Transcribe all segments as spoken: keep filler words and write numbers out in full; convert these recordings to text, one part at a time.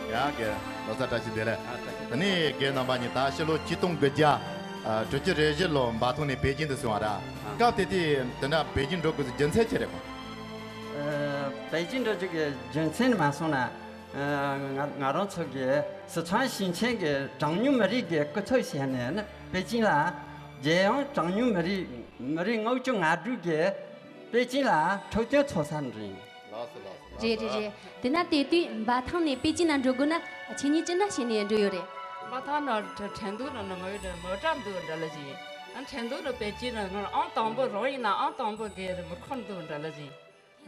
ཡ་རྒན། ལོ་གསར་བཀྲ་ཤིས་བདེ་ལེགས། ཨ། བཀྲ་ཤིས་བདེ་ལེགས། ད་ནི་རྒན་རྣམ་པ་གཉིས་ད་ཕྱི་ལོ་ཆིག་སྟོང་དགུ་བརྒྱ་དྲུག་ཅུ་རེ་བཞི་ལོ་འབའ་ཐང་ནས་པེ་ཅིན་དུ་སོང་བ་ར། ཨ། སྐབས་དེ་དུས་དེ་འདྲ་པེ་ཅིན་འགྲོ་དགོས་རྒྱུ་མཚན་ཅི་རེད་གོ། ཨ། པེ་ཅིན་འགྲོ་རྒྱུ་གི་རྒྱུ་མཚན་མ་སོང་ན། ཨ། ང་ང་རང་ཚོ་གི་སི་ཁྲོན་ཞིང་ཆེན་གྱི་གྲངས་ཉུང་མི་རིགས་ཀྱི་སྐུ་ཚབ་བྱས་ནས་ནི་པེ་ཅིན་ལ། རྒྱལ་ཡོངས་གྲངས་ཉུང་མི་རིགས་མི་རིགས་ལྔ་བཅུ་ང་དྲུག་གི་པེ་ཅིན་ལ་འཁྲབ་སྟོན་ཚོགས་ས་འགྲོ་ཡིན། ལགས་སོ་ལགས་སོ། རེད་རེད་རེད། དེ་ན་དེ་དུས་འབའ་ཐང་ནས་པེ་ཅིན་ན་འགྲོ་དགོས་ན་ཁྱེད་གཉིས་ཅི་འདྲ་བྱས་ནས་འགྲོ་ཡོད་རེད། འབའ་ཐང་ན་ཁྲིན་ཏུའུ་ན་ང་ཡོད་རེད། མོ་ཊ་འདུག་འདྲ་ལ་ཞིག་ཨ། ཁྲིན་ཏུའུ་ན་པེ་ཅིན་ན་ང་ཨང་དང་པོ་རང་ཡིན་ན་ཨང་དང་པོ་གི་མི་ཁོར་འདུག་འདྲ་ལ་ཞིག་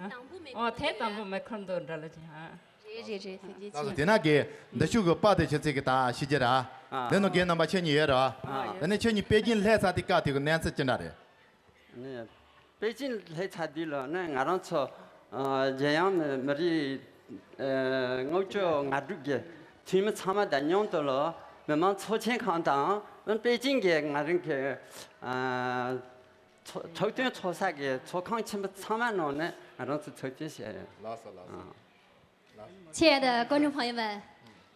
ཨ། ཨོ། ཐེངས་དང་པོ་མི་ཁོར་འདུག་འདྲ་ལ་ཞིག་ཨ། རེད་རེད་རེད། ཐུགས་རྗེ་ཆེ། ལགས་སོ། དེ་ན་རྒན། འདི་ཤུག་གི་པར་དེ་ཁྱེད་ཚོས་ཀྱི་ད་ཤེས་ཀྱི་ར། ཨ། འདི་ནང་རྒན་རྣམ་པ་ཁྱེད་གཉིས་ཡོད་ར། ཨ། དེ་ནས་ཁྱེད་གཉིས་པེ་ཅིན་སླེབས་ཚར་དུས་སྐབས་དེ་གི་གནས་ཚུལ་ཅི་འདྲ་རེད། ནས་པེ་ཅིན་སླེབས་ཚར་དུས་ལ་ནི་ང་རང་ཚོ། ཨ། རྒྱལ་ཡོངས་མི་མི་རིགས། ཨ། ལྔ་བཅུ་ང་དྲུག་གི་འཐུས་མི་ཚང་མ་དང་མཉམ་དུ་ལ་མི་མང་ཚོགས་ཆེན་ཁང་དང་པེ་ཅིན་གྱི་ང་རང་གི། ཨ། ཚོགས་འཁྲབ་སྟོན་ཚོགས་ས་གི་ཚོགས་ཁང་ཆེན་པོ་ཚང་མ་ནང་ནས་ང་རང་ཚོ་ཚོགས་ཆེན་བྱས་ཡོད། ལགས་སོ་ལགས་སོ། ཨ། 亲爱的观众朋友们，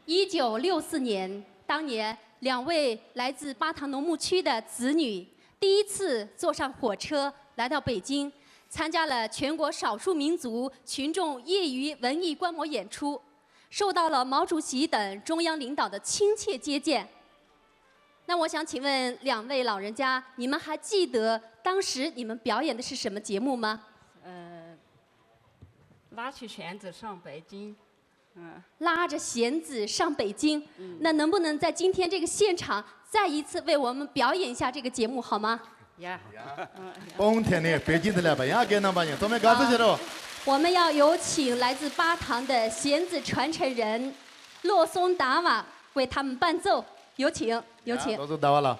一九六四年，当年两位来自巴塘农牧区的子女第一次坐上火车来到北京，参加了全国少数民族群众业余文艺观摩演出，受到了毛主席等中央领导的亲切接见。那我想请问两位老人家，你们还记得当时你们表演的是什么节目吗？呃，拉起弦子上北京。 拉着弦子上北京。那能不能在今天这个现场再一次为我们表演一下这个节目，好吗？呀。 དཔུང་འཐེན་ནས་པེ་ཅིན་དུ་སླེབས་པ་ཡང་རྒན་རྣམ་པ་ཡིན། ཚང་མས་དགའ་བསུ་བྱེད་རོགས། 我们要有请来自巴塘的弦子传承人洛松达瓦为他们伴奏，有请，有请。 ཡ། ལོ་སོ་ཟླ་བ་ལགས།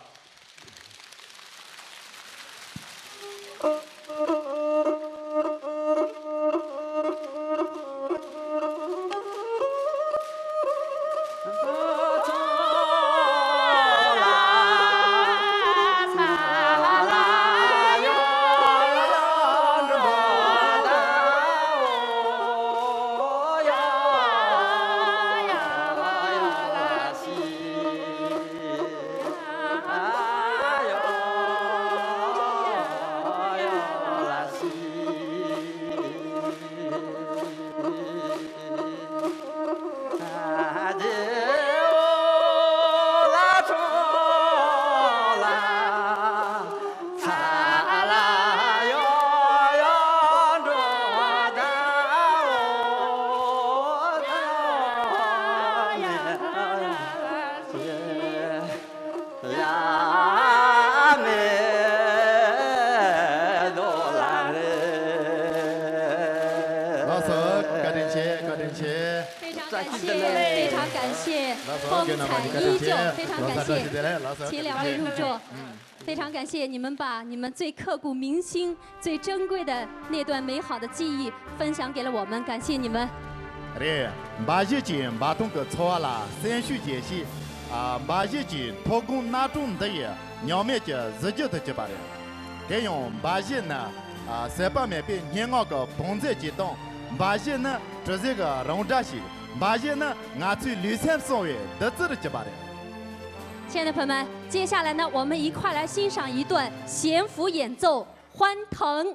ལགས་སོ། བཀའ་དྲིན་ཆེ། བཀའ་དྲིན་ཆེ། 非常感谢，非常感谢， ལགས་སོ། 风采依旧， 非常感谢， ལགས་སོ། བཀའ་དྲིན་ཆེ། 请两位入座。 非常感谢你们把你们最刻骨铭心、最珍贵的那段美好的记忆分享给了我们，感谢你们。 རེད། འབའ་གཞས་ཀྱིས་འབའ་ཐང་གི་འཚོ་བ་ལ་སེམས་ཤུགས་རྒྱས་ཤིང་། ཨ། འབའ་གཞས་ཀྱིས་མཐོ་སྒང་གནའ་གྲོང་འདི་ཡི་ཉམས་དམས་ཀྱི་གཟི་བརྗིད་དུ་གྱུར་པ་རེད། དེ་ཡང་འབའ་གཞས་ནི། ཨ། ཟད་པ་མེད་པའི་སྙན་ངག་གི་བང་མཛོད་ཅིག་དང་། འབའ་གཞས་ནི་གྲུ་གཟིངས་ཀྱི་རང་སྒྲ་ཞིག་འབའ་གཞས་ནི་ང་ཚོའི་ལུས་སེམས་གསང་བའི་བདུད་རྩི་རུ་གྱུར་པ་རེད། 亲爱的朋友们，接下来呢，我们一块来欣赏一段弦幅演奏《欢腾》。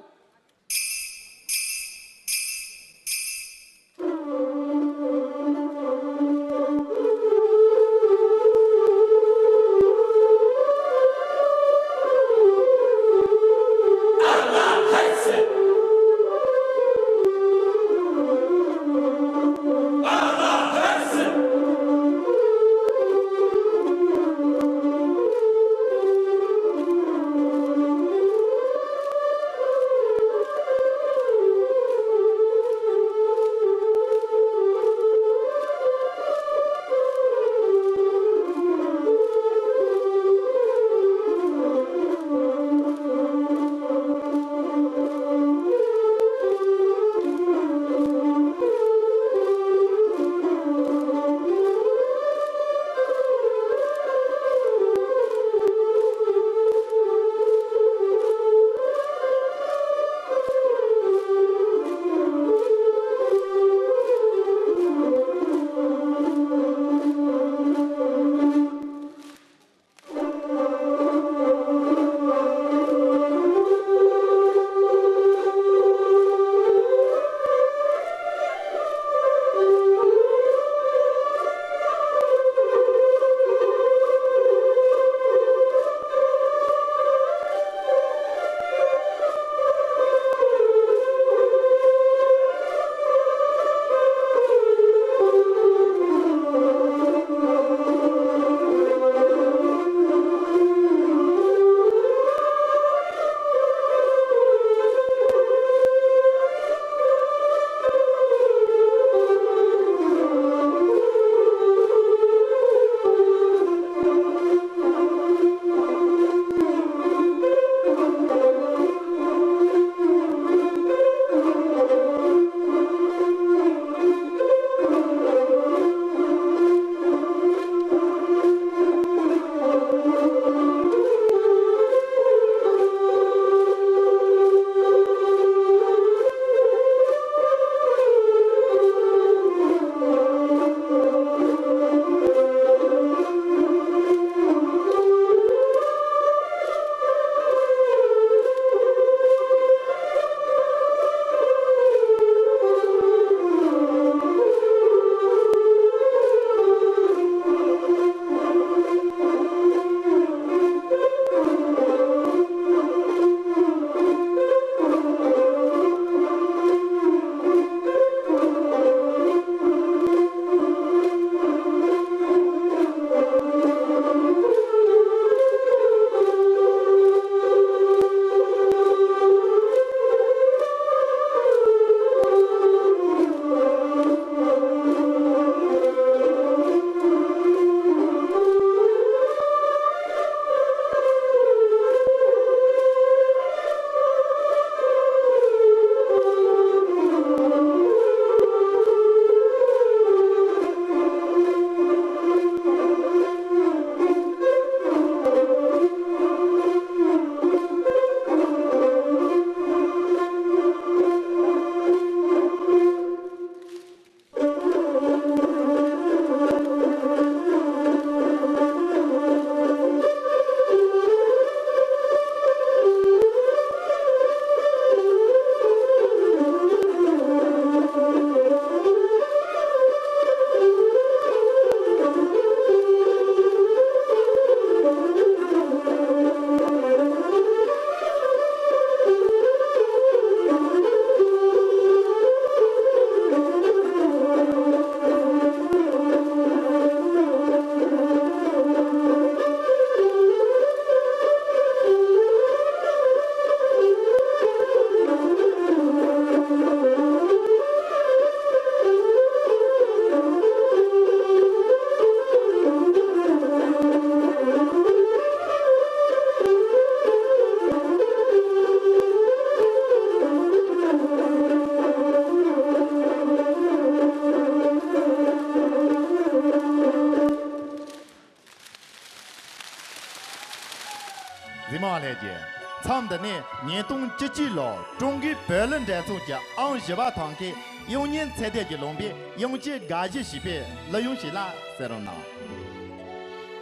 མ་ལྷན་རྒྱས། མཚམས་འདི་ནས་ཉིས་སྟོང་བཅུ་གཅིག་ལོ་ཀྲུང་གོའི་བོད་གླུ་འགྲན་ཚོགས་ཀྱི་ཨང་བཞི་པ་ཐོན་མཁན་དབྱིག་གཉེན་ཚེ་བརྟན་གྱིས་བླངས་པའི་དབྱིན་ཇིའི་དགའ་བཞི་ཞེས་པའི་གླུ་དབྱངས་ཤིག་ལ་གསན་རོགས་གནང་།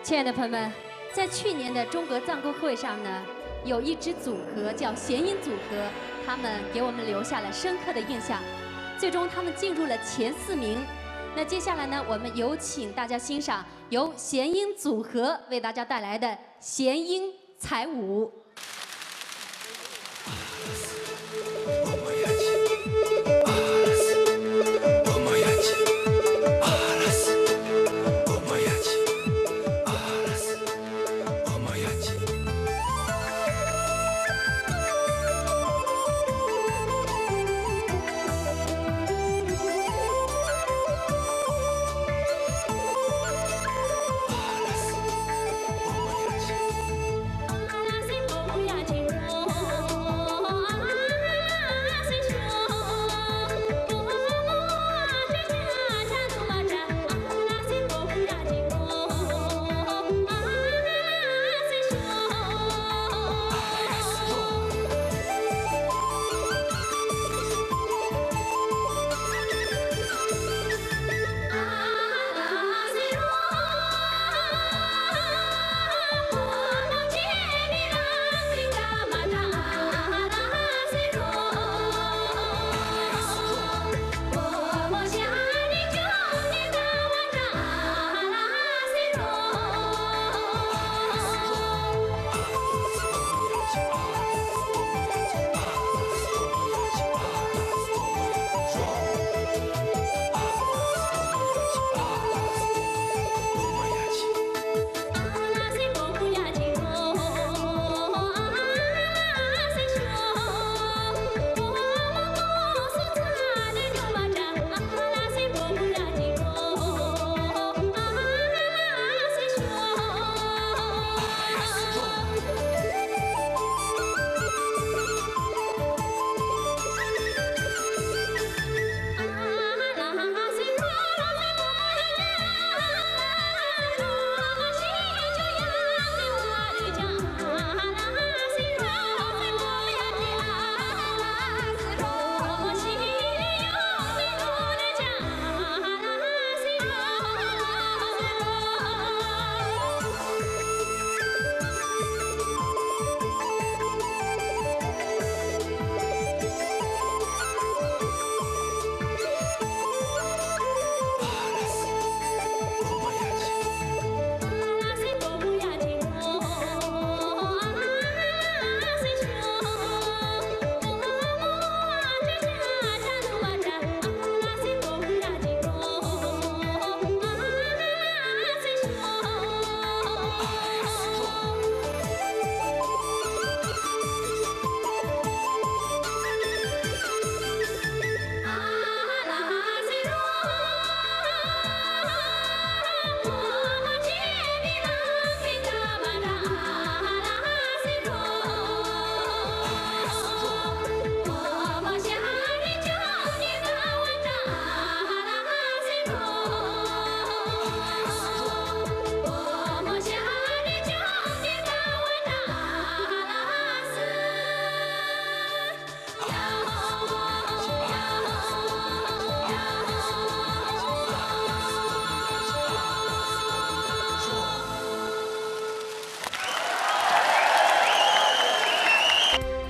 亲爱的朋友们，在去年的中国藏歌会上呢，有一支组合叫弦音组合，他们给我们留下了深刻的印象。最终，他们进入了前四名。那接下来呢，我们有请大家欣赏由弦音组合为大家带来的弦音彩舞。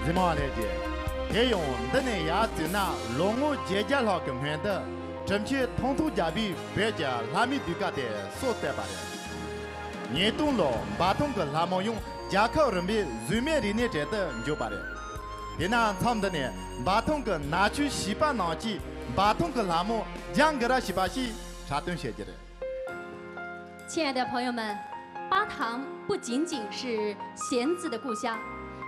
གཟིགས་མོ་ལྷན་རྒྱས། དེ་ཡང་འདི་ནས་ཡར་བརྩིས་ན་ལོ་ངོ་བརྒྱད་བརྒྱ་ལྷག་གི་སྔོན་དུ་གྲུབ་ཆེན་ཐང་སྟོང་རྒྱལ་པོས་བོད་ཀྱི་ལྷ་མིའི་ཟློས་གར་དེ་སྲོལ་བཏོད་པ་རེད། ཉིས་སྟོང་ལོར་འབའ་ཐང་གི་ལྷ་མོ་ཡང་རྒྱལ་ཁབ་རིམ་པའི་གཟུགས་མེད་རིག་གནས་གྲས་སུ་འཇུག་པ་རེད། དེས་ན་མཚམས་འདི་ནས་འབའ་ཐང་གི་ནག་ཆུའི་བྱིས་པ་རྣམས་ཀྱིས་འབའ་ཐང་གི་ལྷ་མོ་ལྗང་གི་ར་ཞེས་པ་ཞིག་སྲ་བརྟན་བྱེད་རྒྱུ་རེད། 亲爱的朋友们，巴塘不仅仅是弦子的故乡，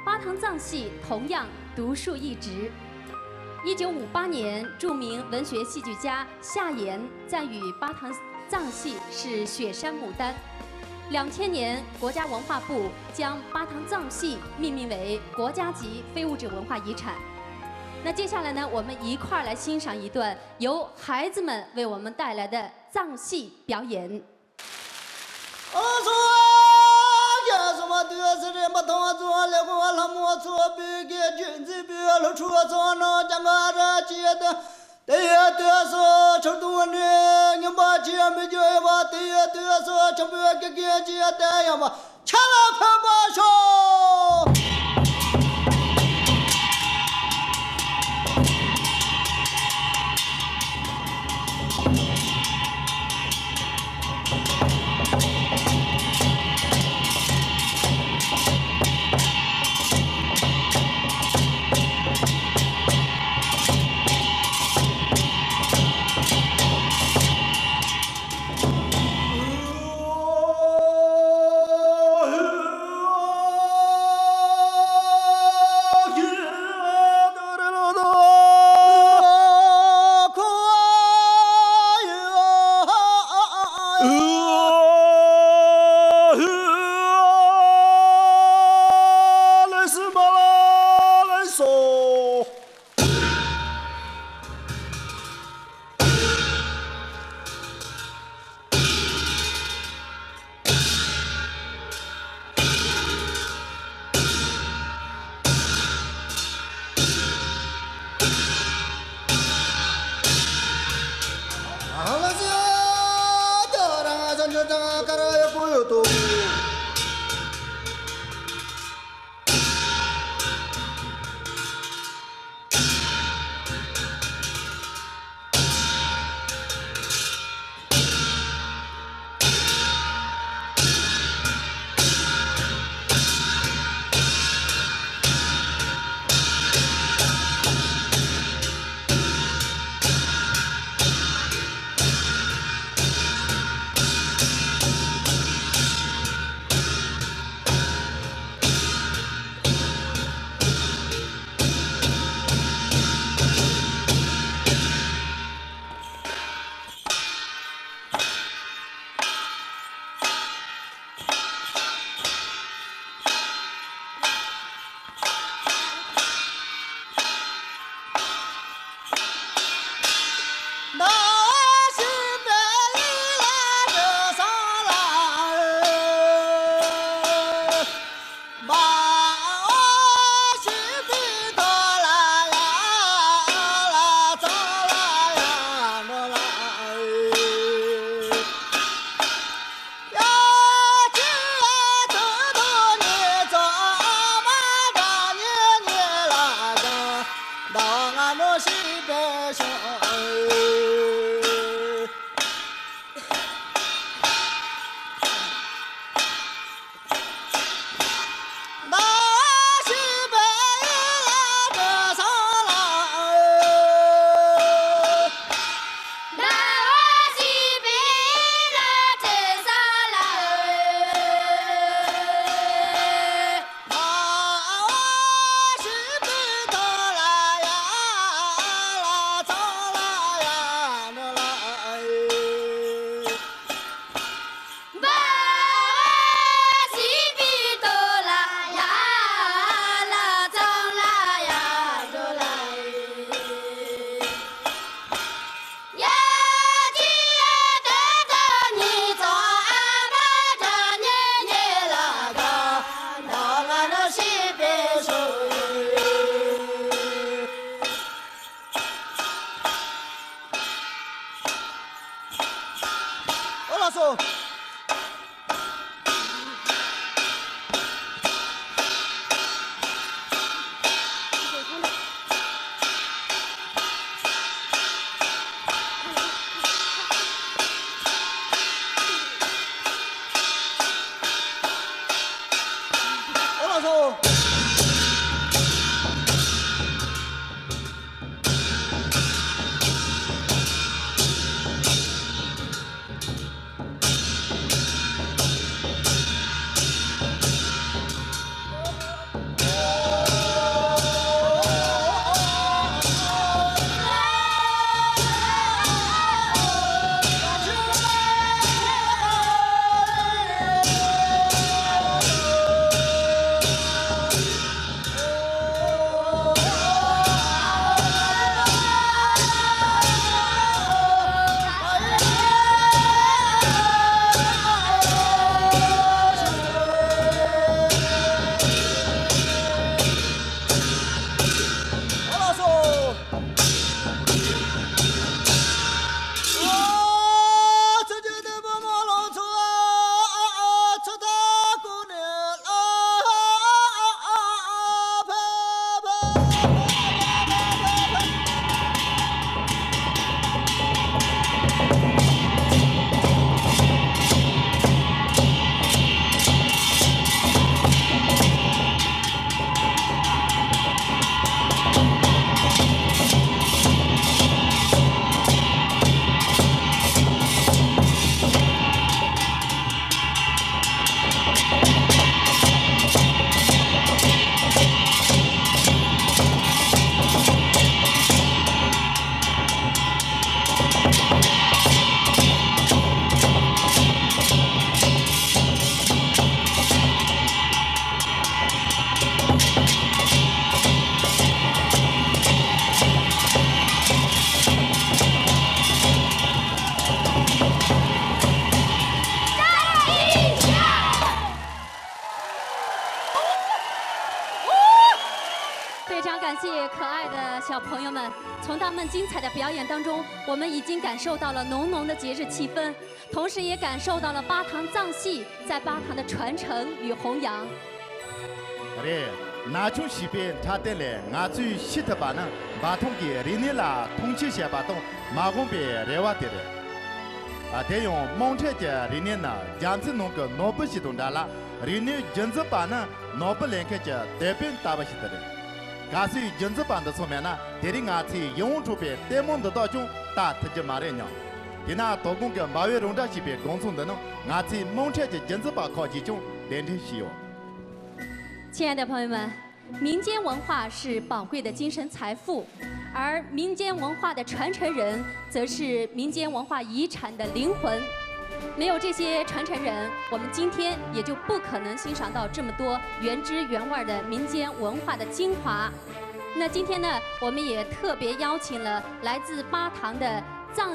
巴塘藏戏同样独树一帜。一九五八年，著名文学戏剧家夏言赞誉巴塘藏戏是雪山牡丹。两千年，国家文化部将巴塘藏戏命名为国家级非物质文化遗产。那接下来呢，我们一块儿来欣赏一段由孩子们为我们带来的藏戏表演。དུས་སུ་རིམ་པ་དང་རྫོང་ལས་ཁུངས་ལྷ་མོ་ཚོགས་པའི་དགེ་བཅུ་འཛིན་པའི་ལྷོ་ཕྲུག་ཚོ་རྣམས་ཀྱང་ང་ར་བཅས་ཏེ། དེ་ཡི་དུས་སུ་ཁྲག་འཐུང་ནས་ངན་པ་ཅི་ཡང་མི་འགྱུར་བ། དེ་ཡི་དུས་སུ་ཁྲག་པོའི་སྐེ་རྒྱན་གྱི་དེ་ཡང་བ། ཆ་ལ་ཕན་པ་ཤོག། ཨོ་ལགས་སོ། ཨོ་ལགས་སོ། 小朋友们，从他们精彩的表演当中，我们已经感受到了浓浓的节日气氛，同时也感受到了巴塘藏戏在巴塘的传承与弘扬。 རེད། ན་ཆུང་བྱིས་པའི་འཁྲབ་སྟོན་ལས་ང་ཚོས་ཤེས་ཐུབ་པ་ནི་འབའ་ཐང་གི་རིག་གནས་ལ་མཐོང་ཆེན་བྱེད་པ་དང་མ་འོངས་པའི་རེ་བ་དེ་རེད། ཨ། དེ་ཡང་དམངས་ཁྲོད་ཀྱི་རིག་གནས་ནི་རྒྱ་མཚོའི་ནང་གི་ནོར་བུ་ཞིག་དང་འདྲ་ལ། རིག་གནས་རྒྱུན་འཛིན་པ་ནི་ནོར་བུ་ལེན་མཁན་གྱི་དེད་དཔོན་ལྟ་བུ་ཞིག་ཏུ་རེད། གལ་སྲིད་རྒྱུན་འཛིན་པ་འདི་ཚོ་མེད་ན་དེ་རིང་ང་ཚོས་ཡིད་དབང་འཕྲོག་པའི་ལྟད་མོ་འདི་དག་ཀྱང་ལྟ་ཐུབ་རྒྱུ་མ་རེད་སྙམ། དེས་ན་དོ་དགོང་གི་འབའ་བའི་རོང་བྲག་ཞེས་པའི་དགོང་ཚོགས་འདི་ནང་ང་ཚོས་དམངས་ཁྲོད་ཀྱི་རྒྱུན་འཛིན་པ་ཁག་ཅིག་ཀྱང་གདན་འདྲེན་ཞུས་ཡོད། 亲爱的朋友们，民间文化是宝贵的精神财富，而民间文化的传承人则是民间文化遗产的灵魂。没有这些传承人，我们今天也就不可能欣赏到这么多原汁原味的民间文化的精华。那今天呢，我们也特别邀请了来自巴塘的藏